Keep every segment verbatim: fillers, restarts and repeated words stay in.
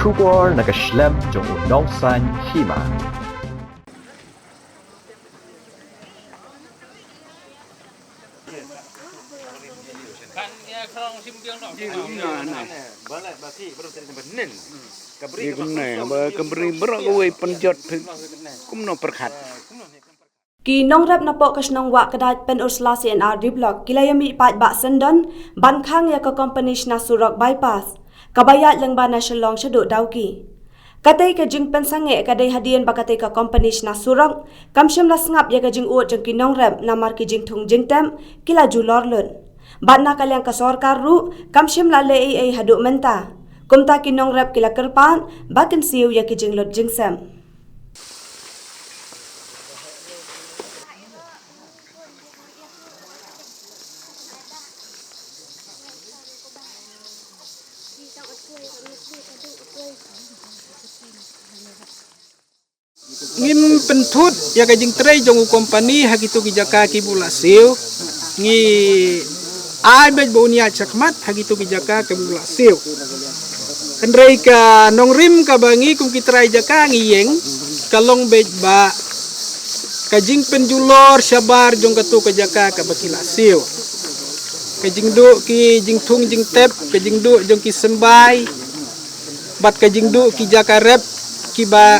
Khubor na ka shlem jong u nongsan hima. Ni kumne ba ka bri baroh kawei pynjot kumno pyrkhat. Ki nongrep na poh ka shnong Wahkdait Pynursla C&RD Block ki la ïa mih paidbah syndon ban khang ïa ka kompani shna surok bypass kaba ïaid lyngba na Shillong shaduh Dawki. Katei ka jingpynsangeh ka dei hadien ba katei ka kompani shna surok kam shym la sngap ïa ka jingud jong ki nongrep namar ki jingthung jingtep ki la julor lut. Bad na ka liang ka sorkar ruh kam shym la leh ei ei haduh mynta. Kumta ki nongrep ki la kyrpad ba kin siew ïa ki jinglut jingsep. Ngim pynthut ïa ka jingtrei jong u kompani ha kitu ki jaka ki buh la siew. Ngi ai beit ba un ïaid shakhmat ha kitu ki jaka ki buh la siew. Hynrei ka nongrim kaba ngi kum ki trai jaka ngi ïeng ka long beit ba ka jingpynjulor shabar jong katu ka jaka kaba ki la siew. Ka jingduh ki jingthung jingtep, ka jingduh jong ki symbai, bad ka jingduh ki jaka rep kiba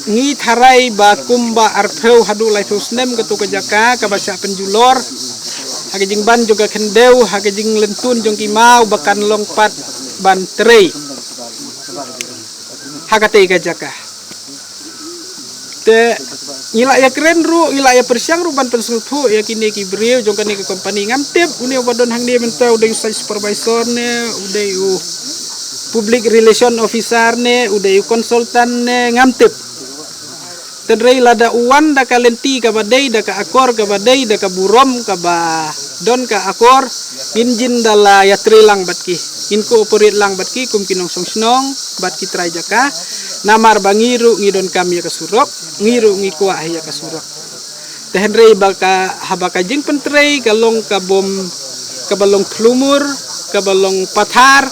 ngi tharai ba kumba arphew haduh laiphew snem katu ka jaka kaba shah pynjulor ha ka jingban jong ka khyndew, ha ka jinglynti jong ki maw ba kan long pat ban trei ha katei ka jaka. Te ngi la ïa kren ruh, ngi la ïa pyrshang ruh ban pynsngewthuh ïa kine ki briew jong kane ka kompani. Ngam tip une uba don hangne mynta u dei u site supervisor ne, u dei u public relation officer ne, u dei u consultant ne, ngam tip. Hynrei lada u wan da ka lynti kaba dei, da ka akor kaba dei, da ka burom kaba don ka akor, ngin jin da la ïatrei lang bad ki, ngin cooperate lang bad ki kum ki nongshong shnong bad ki trai jaka. Namar ba ngi ruh ngi donkam ïa ka surok, ngi ruh ngi kwah ïa ka surok. Te hynrei ba ka, haba ka jingpyntrei ka long ka bom, kaba long khlumur, kaba long pathar,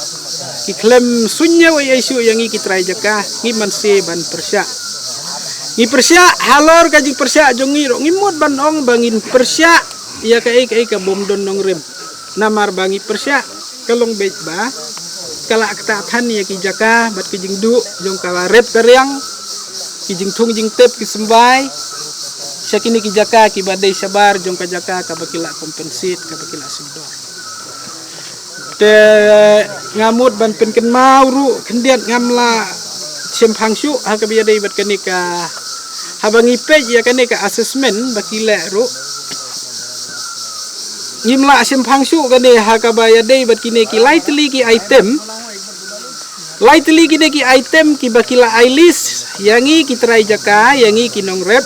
ki khlem suiñiew ei ei shuh ïa ngi ki trai jaka, ngi man se ban pyrshah. Ngi pyrshah halor ka jingpyrshah jong ngi ruh, ngi mut ban ong ba ngin pyrshah ïa kaei kaei ka bym don nongrim. Namar ba ngi pyrshah ka long beit ba ka la ktah than ïa ki jaka bad ki jingduh jong ka rep ka riang, ki jingthung jingtep ki symbai sha kine ki jaka kiba dei shabar jong ka jaka kaba ki la compensate, kaba ki la sngewdor. Te nga mut ban pynkynmaw ruh khyndiat, ngam lah shemphang shuh ha kaba ïadei bad kane ka, haba ngi peit ïa kane ka assessment ba ki leh ruh, ngim lah shemphang shuh kane ha kaba ïadei bad kine ki lai tylli ki item. Lai tylli kine ki item kiba ki la ai list ïa ngi ki trai jaka, ïa ngi ki nongrep,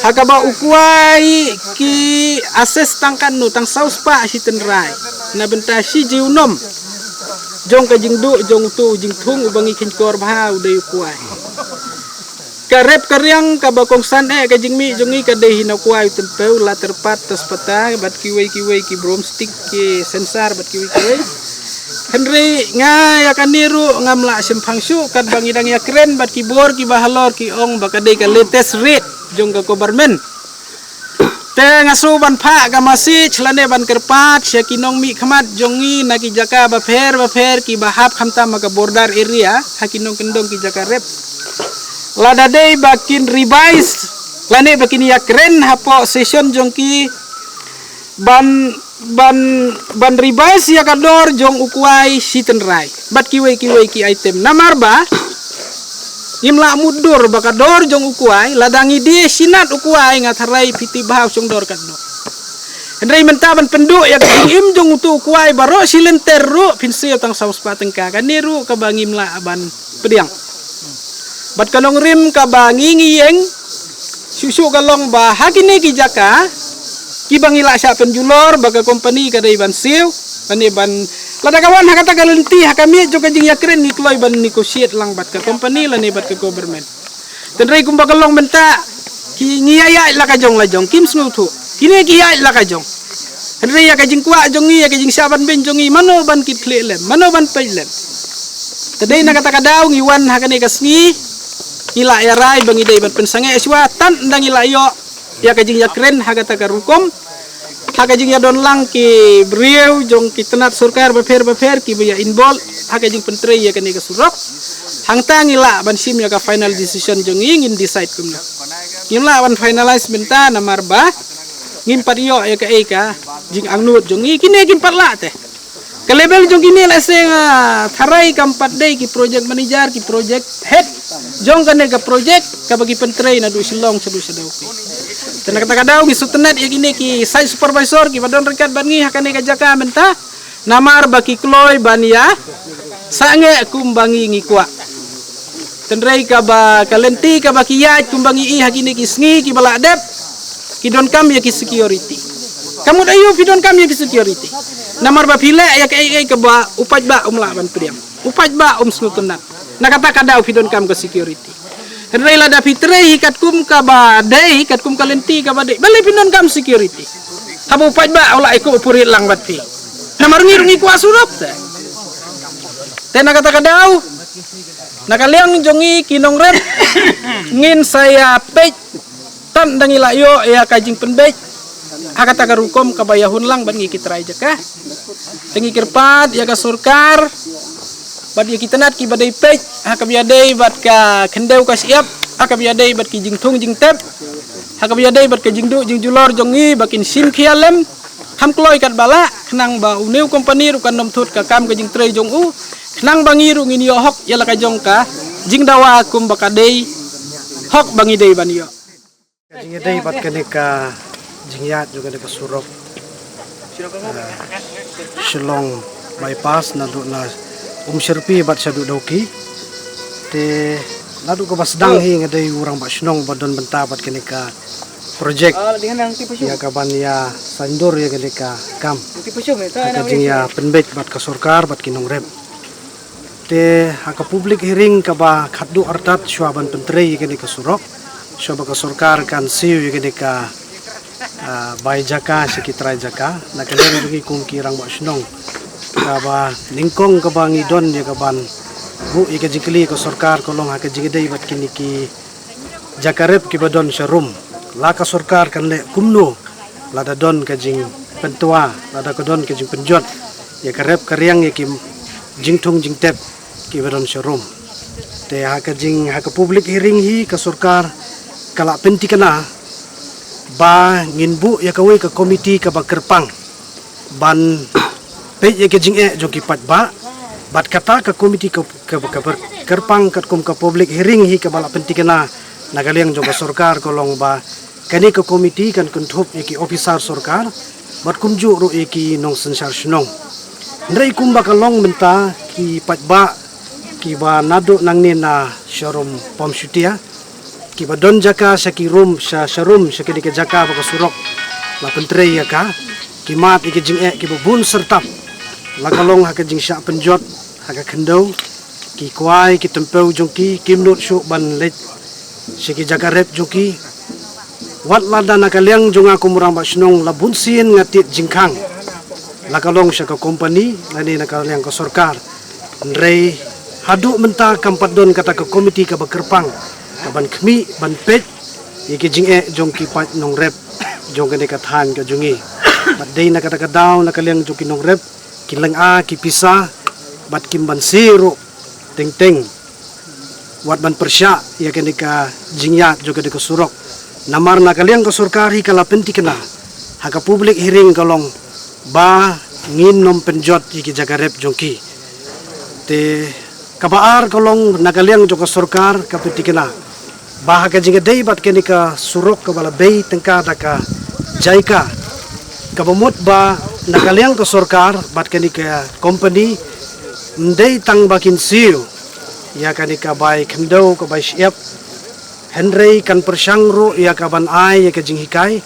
ha kaba u kwai ki assess tang katno, tang saw spah shi tynrai na bynta shi junom jong ka jingduh jong utu u jingthung uba ngi khein kor bha u dei u kwai. Ka rep ka riang kaba kongsan eh ka jingmih jong ngi ka dei hi na u kwai, u tympew, la tyrpat, taspata bad kiwei kiwei ki broomstick, ki sensor bad kiwei kiwei. Hynrei nga ïa kane ruh ngam lah shemphang shuh, katba ngi dang ïakren bad ki bor kiba halor ki ong ba ka dei ka latest rate jong ka government. Te nga sngew ban phah ka message lane ban kyrpad sha ki nongmihkhmat jong ngi na ki jaka bapher bapher kiba hap khamtam ha ka border area, ha ki nongkyndong ki jaka rep. Lada dei ba kin revise lane ba kin ïakren hapoh session jong ki ban, ban, ban revise ïa ka dor jong u kwai shi tynrai bad kiwei kiwei ki item. Namar ba ngim lah mutdur ba ka dor jong u kwai, lada ngi die shi nat u kwai, nga tharai phi tip bha u shong dor katno. Hynrei mynta ban pynduh ïa ka jingim jong utu u kwai baroh shi lynter ruh phin siew tang saw spah tyngka, kane ruh kaba ngim lah ban pdiang. Bad ka nongrim kaba ngi ngi ïeng shuh shuh ka long ba ha kine ki jaka kiba ngi lah shah pynjulor ba ka company ka dei ban siew, lane ban, lada ka wan ha kata ka lynti, ha ka miej jong ka jingïakren, ngi kloi ban negotiate lang bad ka company lane bad ka government. Hynrei kumba ka long mynta, ki ngi ïa ïaid la ka jong la jong, kim sngewthuh. Kine ki ïaid la ka jong. Hynrei ïa ka jingkwah jong ngi, ïa ka jingshah ban beiñ jong ngi, mano ban kit khlieh lem, mano ban peit lem. Te dei na kata ka daw ngi wan ha kane ka sngi, ngi la ïa rai ba ngi dei ban pynsangeh shuwa, tang da ngi la ïoh ïa ka jingïakren ha kata ka rukom, ha ka jingïadon lang ki briew jong ki tnat sorkar bapher bapher kiba ïa involve ha ka jingpyntrei ïa kane ka surok. Hangta ngi lah ban shim ïa ka final decision jong ngi, ngin decide kumno. Ngim lah ban finalize mynta namar ba ngim pat ïoh ïa kaei ka jingangnud jong ngi, kine kim pat lah te. Ka level jong kine la seng, ah, tharai kam pat dei ki project manager, ki project head jong kane ka project kaba ki pyntrei naduh Shillong shaduh sha Dawki. Te na kata ka daw ngi sngewtynnat ïa kine ki site supervisor kiba don ryngkat bad ngi ha kane ka jaka mynta, namar ba ki kloi ban ïa sangeh kumba ngi ngi kwah. Hynrei kaba ka lynti kaba ki ïaid kumba ngi i ha kine ki sngi kiba la dep, ki donkam ïa ki security. Ka mut aïu phi donkam ïa ki security? Namar ba phi leh ïa kaei kaei kaba u paidbah um lah ban pdiang, u paidbah um sngewtynnat. Na kata ka daw phi donkam ka security. Hynrei lada phi trei hi katkum kaba dei, katkum ka lynti kaba dei, balei phi donkam security? Haba u paidbah u lah ïa u purit lang bad phi. Namar ngi ruh ngi kwah surok te. Te na kata ka daw, na ka liang jong ngi ki nongrep, ngin sa ïa peit tang da ngi la ïoh ïa ka jingpynbeit ha kata ka rukom kaba ïahun lang bad ngi ki trai jaka. Te ngi kyrpad ïa ka sorkar bad ïa ki tnat kiba dei peit ha kaba ïadei bad ka khyndew ka shyiap, ha kaba ïadei bad ki jingthung jingtep, ha kaba ïadei bad ka jingduh jingjulor jong ngi ba kin shim khia lem. Kham kloi katba lah, khnang ba une u company ruh kan nym thut ka kam ka jingtrei jong u, khnang ba ngi ruh ngin ïoh hok ïa la ka jong ka jingdawa kumba ka dei hok ba ngi dei ban ïoh. Ka jingïadei bad kane ka jingïaid jong kane ka surok, ah, Shillong bypass naduh na Umshyrpi bad shaduh Dawki. Te naduh kaba sdang hi nga dei u rangbah shnong ba don bynta bad kane ka project ïa kaban ïa saiñdur ïa kane ka kam, ha ka jingïapynbeit bad ka sorkar bad ki nongrep. Te ha ka public hearing kaba khatduh artat shuwa ban pyntrei ïa kane ka surok, shuwa ba ka sorkar kan siew ïa kane ka, ah, bai jaka sha ki trai jaka, na ka liang jong ngi kum ki rangbah shnong, kaba nyngkong kaba ngi don ïa kaban buh ïa ka jingkylli ka sorkar ka long ha ka jingïadei bad kine ki jaka rep kiba don sha rum. La ka sorkar kan leh kumno lada don ka jingpyntwa, lada ka don ka jingpynjot ïa ka rep ka riang ïa ki jingthung jingtep kiba don sha rum? Te ha ka jing, ha ka public hearing hi ka sorkar ka la pyntikna ba ngin buh ïa kawei ka komiti kaba kyrpang ban peit ïa ka jingeh jong ki paidbah. Bad kata ka komiti ka, ka, ka kyrpang katkum ka public hearing hi kaba la pyntikna na ka liang jong ka sorkar ka long ba kane ka komiti kan kynthup ïa ki officer sorkar bad kumjuh ruh ïa ki nongsynshar shnong. Hynrei kumba ka long mynta, ki paidbah kiba naduh nangne na sharum Pamshutia kiba don jaka sha ki rum, sha, sharum sha kine ki jaka ba ka surok la pyntrei ïa ka, ki mad ïa ki jingeh kiba bun syrtap. La ka long ha ka jingshah pynjot ha ka khyndew, ki kwai ki tympew jong ki kim nud shuh ban leit sha ki jaka rep jong ki. Wat lada na ka liang jong nga kum u rangbah shnong la bun sien nga tied jingkhang, la ka long sha ka kompani lane na ka liang ka sorkar. Hynrei haduh mynta kam pat don kata ka komiti kaba kyrpang kaban khmih ban peit ïa ki jingeh jong ki paid nongrep jong kane ka thaiñ ka jong ngi. Bad dei na kata ka daw na ka liang jong ki nongrep ki lynga ki pisa bad kim banse ruh teng teng wat ban pyrshah ïa kane ka jingïaid jong kane ka surok. Namar na ka liang ka sorkar hi ka la pyntikna ha ka public hearing ka long ba ngin nym pynjot ïa ki jaka rep jong ki. Te kaba ar ka long na ka liang jong ka sorkar ka pyntikna ba ha ka jingïadei bad kane ka surok kaba la bei tyngka da ka JICA, kaba mut ba na ka liang ka sorkar bad kane ka kompani ym dei tang ba kin siew ïa kane ka bai khyndew, ka bai shyiap, hynrei kan pyrshang ruh ïa kaban ai ïa ka jinghikai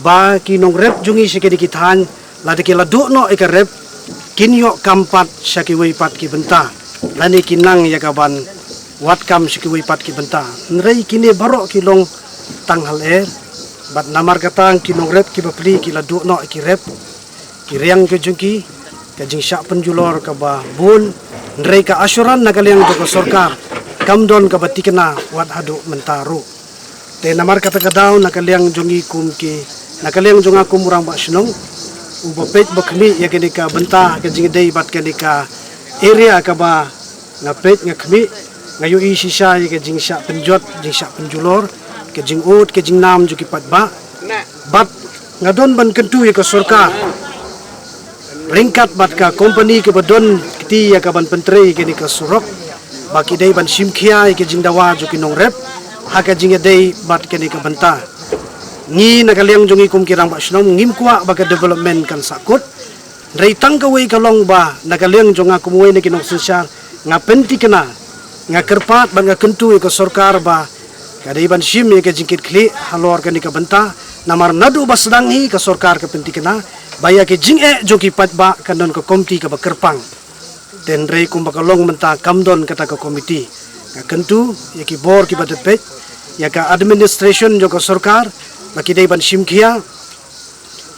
ba ki nongrep jong ngi sha kine ki thaiñ lada ki la duh noh ïa ka rep kin ïoh kam pat sha kiwei pat ki bynta lane kin nang ïa kaban wad kam sha kiwei pat ki bynta. Hynrei kine baroh ki long tang ha lyer bad namar kata ki nongrep ki bapli ki la duh noh ïa ki rep, ki riang ka jong ki, ka jingshah pynjulor kaba bun, Hynrei ka assurance na ka liang jong ka sorkar kam don kaba thikna wat haduh mynta ruh. Te namar kata ka daw, na ka liang jong ngi kum ki, na ka liang jong nga kum u rangbah shnong uba peit ba khmih ïa kane ka bynta, ka jingïadei bad kane ka area kaba nga peit nga khmih, nga ïohi shisha ïa ka jingshah pynjot, jingshah pynjulor, ka jingud, ka jingnam jong ki paidbah. Bad nga don ban kyntu ïa ka sorkar ryngkat bad ka company kaba don kti ïa ka ban pyntrei kane ka surok ba ki dei ban shim khia ïa ka jingdawa jong ki nongrep ha ka jingïadei bad kane ka bynta. Ngi na ka liang jong ngi kum ki rangbah shnong ngim kwah ba ka development kan sahkut. Hynrei tang kawei ka long ba na ka liang jong nga kum uwei na ki nongsynshar, nga pynthikna, nga kyrpad bad nga kyntu ïa ka sorkar ba ka dei ban shim ïa ka jingkitkhlieh halor kane ka bynta. Namar naduh ba sdang hi ka sorkar ka pynthikna ba ïa ka jingeh jong ki paidbah kan don ka komti kaba kyrpang. Te hynrei kumba ka long mynta kam don kata ka komiti. Nga kyntu ïa ki bor kiba dep peit, ïa ka administration jong ka sorkar ba ki dei ban shim khia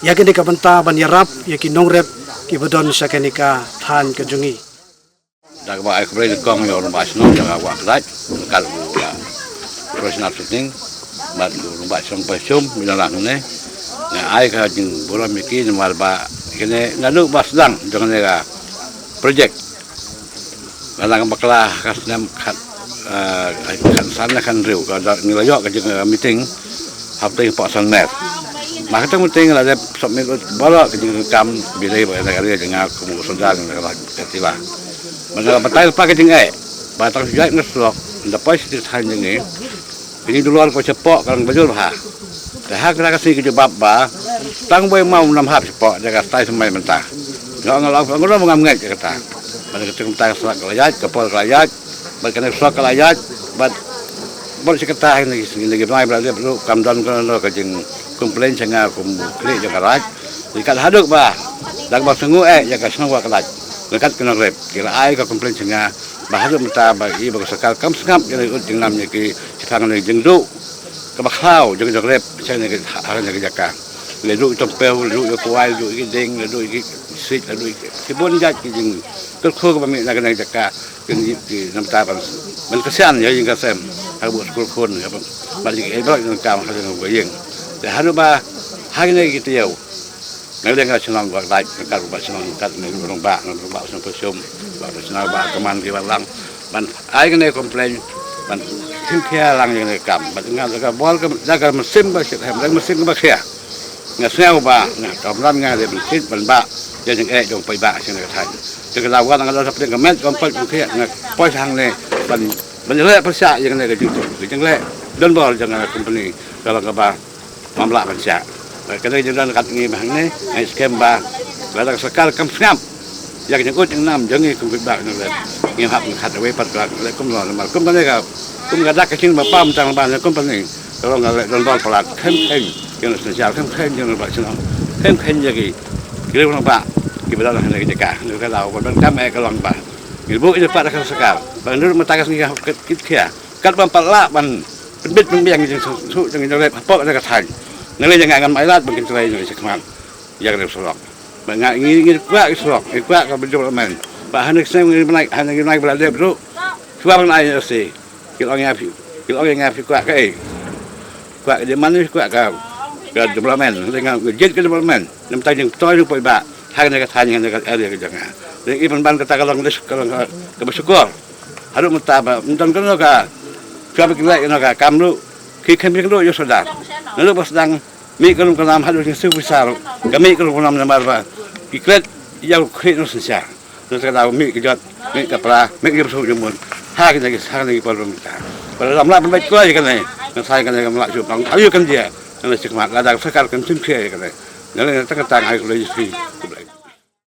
ïa kane ka bynta ban ïarap ïa ki nongrep kiba don sha kane ka thaiñ ka jong ngi. Da kaba ai khublei nyngkong ïa u rangbah shnong jong ka Wah Kdaid, ka u Professional Shooting bad u rangbah shnong Pashum, u rangbah ne. Nga ai ka jingburom ïa ki namar ba kane naduh ba sdang jong kane ka project Nga dang bakla ka snem khat, eh, khat san ne khat hynriew, ka da ngi la ïoh ka jing, eh, meeting hapdeng Pak San Mer. Ma kata meeting la dep submit ut baroh ka jingkam bidei ba ka ri jong nga kum u sodar nga la ka tila. Ba nga la batai lypa ka jingeh ba tang shu ïaid na surok, da poi sha thaiñ jong ngi. Ka jingdulor ka shapoh ka long ba jur bha. Te ha kata ka sngi ka jubab ba tang boi maw nam hap shapoh da ka stai symbai mynta. Nga ong nga la ong nga ngam ngeit ïa kata. Bad ka jingmynta ka sdang ka la ïaid, ka por ka la ïaid, bad kane ka sdang ka la ïaid, bad bad shi katta ha kine ki sngi ki bnai ba la dep ruh kam don kano kano ka jingcomplain sha nga kum u khlieh jong ka Raid. Te kat haduh ba dang ba sngew eh ïa ka shnong Wah Kdaid, ryngkat ki nongrep ki la ai ka complain sha nga ba haduh mynta ba i ba ka sorkar kam sngap ïa la ut jingnam ïa ki shaphang kane ka jingduh kaba khlaw jong ki nongrep sha kane ka, ha kane ka jaka. La duh i tympiew, la duh i kwai, la duh i dieng, la duh i sik, la duh i shibun jait ki jingkyrkhu kaba mih na kane ka jaka. Ki, ki, namar ban, ban kyrshan ïa ka jingkyrshan ha ka buh skul khun, ïa ka, ban jingïaid baroh jong ka kam ha kane ka ïing. Te haduh ba ha kine ki taïew na liang ka shnong Wah Kdaid, ka kar ba shnong kat ne, rangbah, rangbah shnong Pashum, ba shnong ba kman ki ba lang ban ai kane complain, ban shim khia lang ïa kane ka kam. Bad nga da ka bor ka, da ka mynsiem ba shit hem, da ka mynsiem ba khia. Nga sngew ba nga kamram nga dei ban shit ban bah ïa jingeh jong paidbah sha kane ka thaiñ. Te ka daw ba nga da sa pdeng ka met ka poi ka khia, nga poi sha hangne ban, ban leh pyrshah ïa kane ka jingthoh ka jingleh donbor jong ka company ka long kaba ngam lah ban shah. Ka dei jingdon kat ngi ba hangne, ngi skhem ba lada ka sorkar kam sngap ïa ka jingud jingnam jong ngi kum ki paidbah ngi leh, ngim hap ngi khat wei pat ka leh kumno namar kum kane ka, kum ka dak ka jing ba pam tang ba ne kum kane ka long ka leh donbor palat, khem khem jong ka synshar, khem khem jong ka ba shnong, khem khem ïa ki, ki riew rangbah kiba don ha kane ka jaka. Ngi ka daw ban kam eh ka long ba ngi buh ïa pat ka sorkar ba ngi dur mynta ka sngi ka kit khia. Kat ban pat lah ban pynbit pynbiang jong suk jong jong rep hapoh ka thaiñ. Ngi leh jong nga ngam ailad ban kyntrei jong ka khmat ïa ka rep surok. Ba nga ngi ngi kwah ka surok, ngi kwah ka development. Ba hane ka snem ngi bnai, hane ngi bnai ba la dep ruh. Shuwa ban ai ïa si. Ki ong ïa phi, ki ong ïa nga phi kwah kaei? Kwah ka demand, kwah ka, ka development. Ngi nga jied ka development. Namar ta jingpyntoi jong paidbah ha kane ka thaiñ, ha kane ka area ka jong nga. Ngi pynban kata ka long list, ka long ka, kaba shukor. Haduh mynta ba ym don kano ka, ka ba ki leh kano ka kam ruh, ki khem ki ruh ïa u sordar. Naduh ba sdang mih ka rum ka nam haduh jingsiew pisa ruh, ka mih ka rum ka nam namar ba ki klet ïa u khlieh nongsynshar. Nangta ka daw mih ka jot, mih ka pra, mih ka jingpyrshah jingmut ha kine ki, ha kine ki por ba mynta. Ba la lam lah ban beit kloi ïa kane, nangta ïa kane kam lah shuh pang, ayu kan jia. Nangta sha khmat lada ka sorkar kan shim khia ïa kane. Nangta ka tang ai kloi ïa ki.